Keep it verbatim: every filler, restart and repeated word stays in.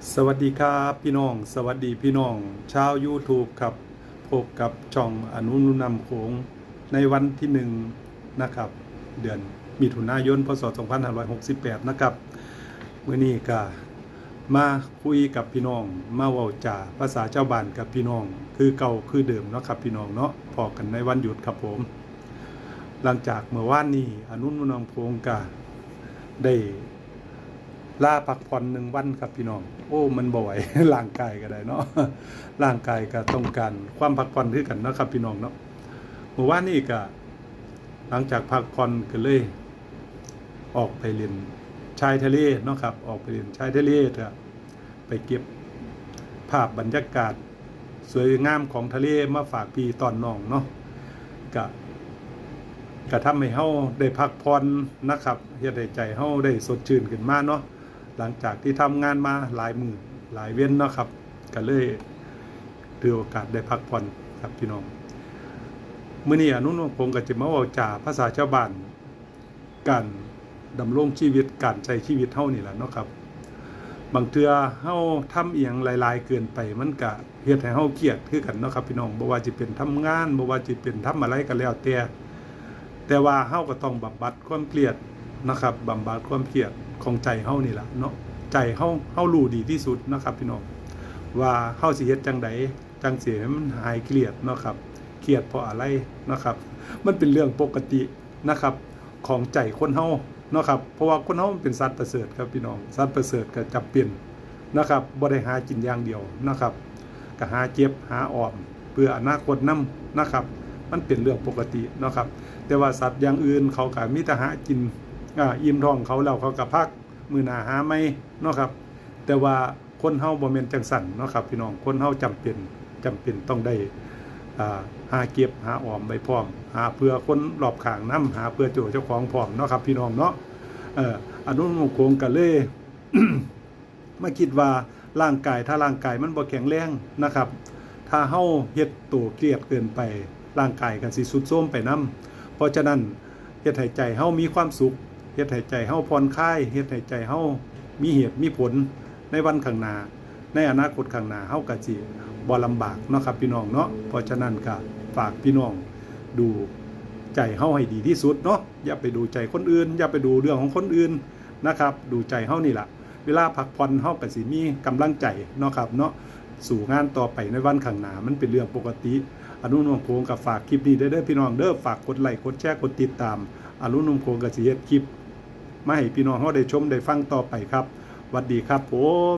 สวัสดีครับพี่น้อง สวัสดีพี่น้องชาว YouTube ครับ พบกับช่องอนุนุนำโขงในวันที่หนึ่งนะครับ เดือนมิถุนายน พ.ศ. สองพันห้าร้อยหกสิบแปด นะครับ มื้อนี้ก็มาคุยกับพี่น้อง มาเว้าจาภาษาชาวบ้านกับพี่น้อง คือเก่าคือเดิมเนาะครับพี่น้องเนาะ พ้อกันในวันหยุดครับผม หลังจากเมื่อวานนี้อนุนุนำโขงก็ได้ ลาพักผ่อนหนึ่งวันครับพี่น้อง โอ้ มันบ่ไหว ร่างกายก็ได้เนาะ ร่างกายก็ต้องการความพักผ่อนคือกันเนาะครับพี่น้องเนาะ เมื่อวานนี้ก็หลังจากพักผ่อนก็เลย ออกไปเล่นชายทะเลเนาะครับ ออกไปเล่นชายทะเลก็ไปเก็บภาพบรรยากาศสวยงามของทะเลมาฝากพี่ตอนน้องเนาะ ก็ ก็ทำให้เฮาได้พักผ่อนนะครับ เฮ็ดให้ใจเฮาได้สดชื่นขึ้นมาเนาะ หลังจากที่ทำงานมาหลายมื้อหลายเว็นเนาะครับ ก็เลยถือโอกาสได้พักผ่อนครับพี่น้อง มื้อนี้อนุนุพงศ์ก็จะมาเว้าจาภาษาชาวบ้าน การดำรงชีวิต การใช้ชีวิตเฮานี่แหละเนาะครับ บางเทื่อเฮาทำอีหยังหลายๆเกินไป มันก็เฮ็ดให้เฮาเครียดคือกันเนาะครับพี่น้อง บ่ว่าสิเป็นทำงาน บ่ว่าสิเป็นทำอะไรก็แล้วแต่ แต่ว่าเฮาก็ต้องบำบัดความเครียดนะครับ บำบัดความเครียดของใจเฮานี่แหละเนาะ ใจเฮา เฮารู้ดีที่สุดนะครับพี่น้อง ว่าเฮาสิเฮ็ดจั่งใด จั่งสิให้มันหายเครียดเนาะครับ เครียดเพราะอะไรเนาะครับ มันเป็นเรื่องปกตินะครับ ของใจคนเฮาเนาะครับ เพราะว่าคนเฮามันเป็นสัตว์ประเสริฐครับพี่น้อง สัตว์ประเสริฐก็จำเป็นนะครับ บ่ได้หากินอย่างเดียวนะครับ ก็หาเก็บหาออมเพื่ออนาคตนำนะครับ มันเป็นเรื่องปกติเนาะครับ แต่ว่าสัตว์อย่างอื่นเขาก็มีแต่หากิน อ่า อิ่มท้องเขาแล้วเขาก็พัก มื้อหน้าหาใหม่เนาะครับ แต่ว่าคนเฮาบ่แม่นจั่งซั้นเนาะครับพี่น้อง คนเฮาจำเป็น จำเป็นต้องได้ อ่า หาเก็บหาออมไว้พร้อม หาเพื่อคนรอบข้างนำ หาเพื่อตัวเจ้าของพร้อมเนาะครับพี่น้องเนาะ เอ่อ อนุนุพงศ์ก็เลย มาคิดว่าร่างกาย ถ้าร่างกายมันบ่แข็งแรงนะครับ ถ้าเฮาเฮ็ดตัวเครียดเกินไป ร่างกายก็สิทรุดโทรมไปนำ เพราะฉะนั้นเฮ็ดให้ใจเฮามีความสุข เฮ็ดให้ใจเฮาผ่อนคลาย เฮ็ดให้ใจเฮามีเหตุมีผลในวันข้างหน้า ในอนาคตข้างหน้าเฮาก็สิบ่ลำบากเนาะครับพี่น้องเนาะ เพราะฉะนั้นก็ฝากพี่น้องดูใจเฮาให้ดีที่สุดเนาะ อย่าไปดูใจคนอื่น อย่าไปดูเรื่องของคนอื่นนะครับ ดูใจเฮานี่ล่ะ เวลาพักผ่อนเฮาก็สิมีกำลังใจเนาะครับเนาะ สู้งานต่อไปในวันข้างหน้า มันเป็นเรื่องปกติ อนุนุพงศ์ก็ฝากคลิปนี้เด้อพี่น้องเด้อ ฝากกดไลค์ กดแชร์ กดติดตาม อนุนุพงศ์ก็สิเฮ็ดคลิปมาให้พี่น้องเฮาได้ชมได้ฟังต่อไปครับ หวัดดีครับผม